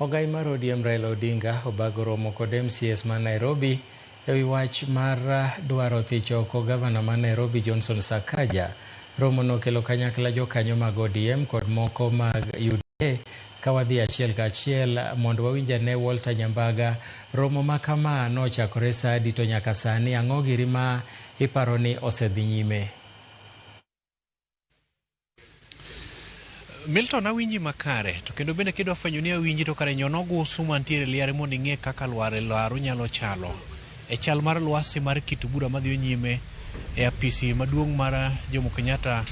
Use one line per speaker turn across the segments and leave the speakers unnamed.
Ogai mar ODM Raila Odinga obago romo kod MCAs ma Nairobi ewi wach mar dwaro thicho oko gavana ma Nairobi Johnson Sakaja. Romo no okelo kanyakla jokanyo mag ODM kod moko mag UDA. Ka wadhi achiel kachiel mondo wawinj ane Walter Nyambaga, romo ma kama nochakore sa adi to nyaka sani ang'o giri ma iparo ni osedhi nyime?
Milton, awinji makare to kendo bende kidwa fwenyo ni awinji to kare nyon ogusu mantiere liare mondo ing'e kaka lwar lwaru nyalo chalo e chal mar lwasi mar kit bura madhi nyime e apisi maduong' mar Jomo Kenyatta,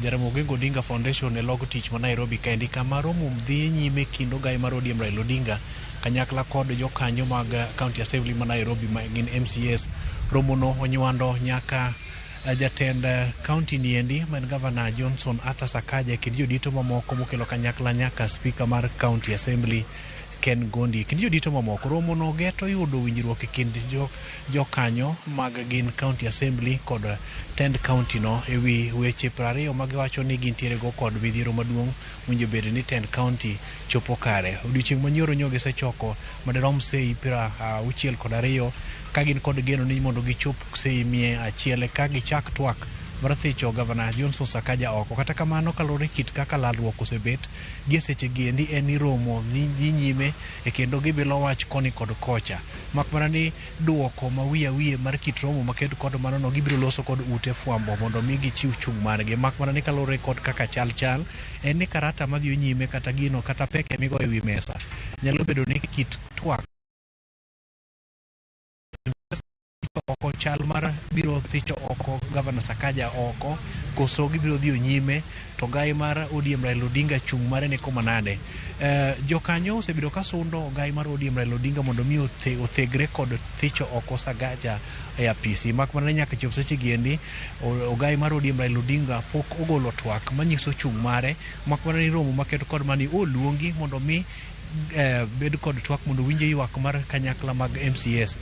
Jaramogi Oginga Odinga Foundation e log tich ma Nairobi kaendi, kama romo dhi nyime kind ogai mar ODM Raila Odinga kanyakla kod jokanyo mag County Assembly ma Nairobi ma gin MCAs. Romono onywando nyaka jatend county niendi ma en Governor Johnson Arthur Sakaja e kind jodito mamoko mokelo kanyakla nyaka Speaker mar County Assembly Ken Gondi e kind jodito mamoko. Romono geto yudo winjruok e kind jokanyo mag gin County Assembly kod tend county no e wi weche 20 ma giwacho ni gintiere go kod midhiero maduong' mowinjo bed ni tend county chopo kare. Odiochieng' manyoro nyo gisechoko madirom sei 62 ka gin kod geno ni mondo gichop sei 100 ka gichak twak mar thicho Gavana Johnson Sakaja oko. Kata kamano, kaluwore kit kaka lalruok osebet gie seche giendi, en ni romo dhi nyime e kendo gibilo wach koni kod kocha, mak mana ni duoko ma wiye wiye mar kit romo maked kod mano no gibiro loso kod ute fwambo mondo mi gichiw chung' margi, mak mana ni kaluwore kod kaka chal chal en ni karata madhi nyime kata gino kata peke migoyo e wi mesa nyalo bedo ni kit twak oko chal mar biro thicho oko Gavana Sakaja oko koso gibiro dhiyo nyime to gai mar ODM Raila Odinga chung' mare ni koma nade. Jokanyo osebedo ka sundo gai mar ODM Raila Odinga mondo mi othegre kod thicho oko Sakaja e apisi, mak mana ni nyaka chop seche giendi ogai mar ODM Raila Odinga pok ogolo twak manyiso chung' mare, mak mana ni romo maket kod mani oluongi mondo mi bed kod twak mondo winje ywak mar kanyakla mag MCAs.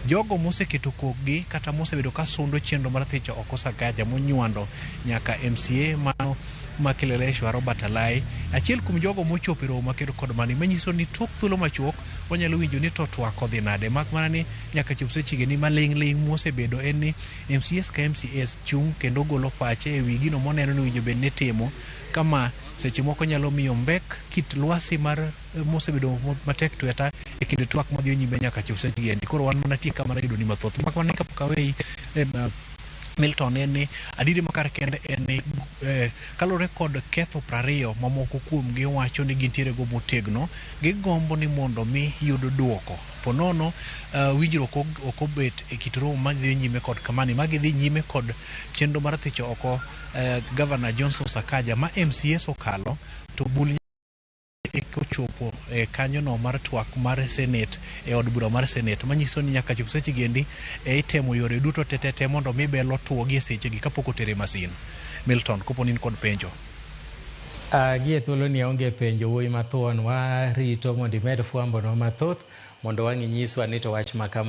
Jogo moseketo kokgi kata mosebedo ka sundo chenro mar thicho oko Sakaja monywando nyaka MCA mano ma Kileleshwa Robert Alai, achiel kuom jogo mochopo e romo makedo kod mani, manyiso ni tok thuolo machuok wanyalo winjo ni to twak odhi nade, mak mana ni nyaka chop sechegi ni maling' ling' mosebedo en ni MCAs ka MCAs chung' kendo golo pache e wi gino moneno ni owinjo bed ni itimo kama seche moko nyalo miyo mbek kit lwasi mar mosebedo matek tweta e kind twak madhi nyime nyaka chop seche gi endi. Koro wan mana tie ka mana yudo ni mathoth, mak mana ni kapok aweyi, Milton, en ni adieri makar kende en ni kaluwore kod ketho 20 mamoko kuomgi wacho ni gintiere go motegno, gigombo ni mondo mi yud duoko ponono winjruok ok obet e kit romo madhi nyime kod kamani ma gidhi nyime kod chenro mar thicho oko Governor Johnson Sakaja ma MCAs okalo to bul kochopo e kanyono mar twak mar Senate e od bura mar Senate, manyiso ni nyaka chop seche giendi e itemo yore duto tetete mondo mi bel otuo gi e sechegi kapok otere masin. Milton, kopo ni in kod penjo.
Gie thuolo ni aonge penjo wuoyi mathuon, warito mondo imed fwambo no mathoth mondo wang' inyiswa ni to wach ma kama.